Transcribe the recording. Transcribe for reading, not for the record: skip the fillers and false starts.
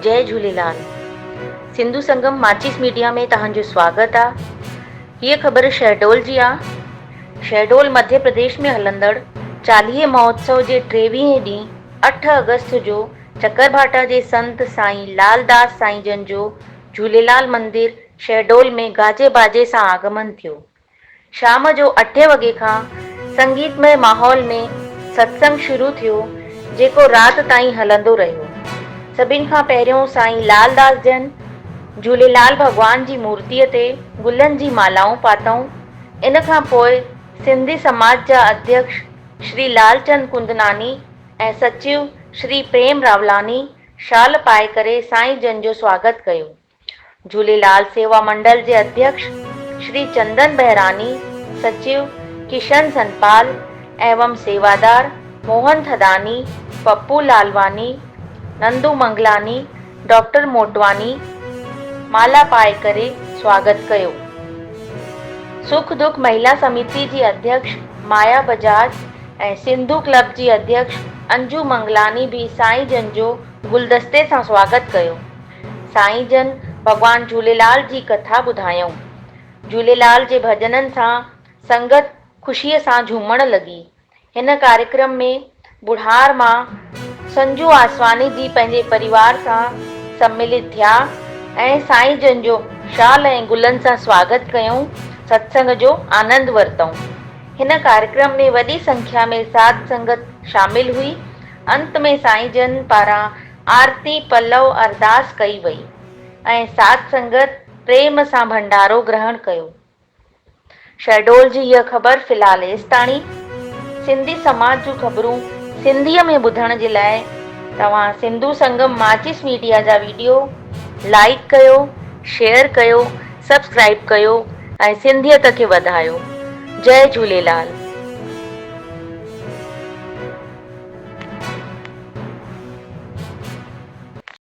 جئي جهوليلال سنڌو سنگم ماچيس ميڊيا ۾ توهان جو سواگت آ هيء خبر شهڊول جي آ شهڊول مڌيه پرديش ۾ هلندڙ چاليهي مهوتسو جي ٽيويهين ڏينهن اٺ آگسٽ جو چڪرڀاٽا جي سنت سائين لال داس سائين جن جو جهوليلال مندر شهڊول ۾ گاجي باجي سان آگمن ٿيو. شام جو اٺين وڳي کان سنگيتمئي ماحول ۾ ستسنگ شروع ٿيو، جيڪو رات تائين هلندو رهيو. سڀن کان پهريون سائين لال داس جن جهوليلال ڀڳوان جي مورتيء تي گلن جي مالائون پاتائون. ان کان پوء سنڌي سماج جا اڌيڪش شري لالچند ڪندناني ۽ سچيو شري پريم راولاني شال پائي ڪري سائين جن جو سواگت ڪيو. جهوليلال سيوا منڊل جي اڌيڪش شري چندن بهراني، سچيو ڪشن سنپال ايوم سيوادار موهن ٿڌاني، پپو لالواني، نندو منگلاني، ڊاڪٽر موٽواني مالا پائي ڪري سواگت ڪيو. سک دک مهلا سميتي جي اڌيڪش مايا بجاج ۽ سنڌو ڪلب جي اڌيڪش انجو منگلاني به سائين جن جو گلدستي سان سواگت ڪيو. سائين جن ڀڳوان جهوليلال جي ڪٿا ٻڌايائون. جهوليلال جي ڀڄنن سان سنگت خوشيء سان جهومڻ لڳي. هن ڪاريڪرم ۾ ٻڙهار مان سنجو آسواني جي پنهنجي پريوار سان سملت ٿيا ۽ سائين جن جو شال ۽ گلن سان سواگت ڪيائون، ستسنگ جو آنند ورتائون. هن ڪاريڪرم ۾ وڏي سنکيا ۾ ساڌ سنگت شامل هئي. انت ۾ سائين جن پاران آرتي پلو ارداس ڪئي وئي ۽ ساڌ سنگت پريم سان ڀنڊارو گرهڻ ڪيو. شهڊول جي هيء خبر في الحال ايستاڻي. سنڌي سماج جون خبرون سنڌيء ۾ ٻڌڻ جي لاء توهان سنڌو سنگم ماچيس ميڊيا جا وڊيو لائيڪ ڪيو، شيئر ڪيو، سبسڪرائيب ڪيو ۽ سنڌيت کي وڌايو. جئي جهوليلال.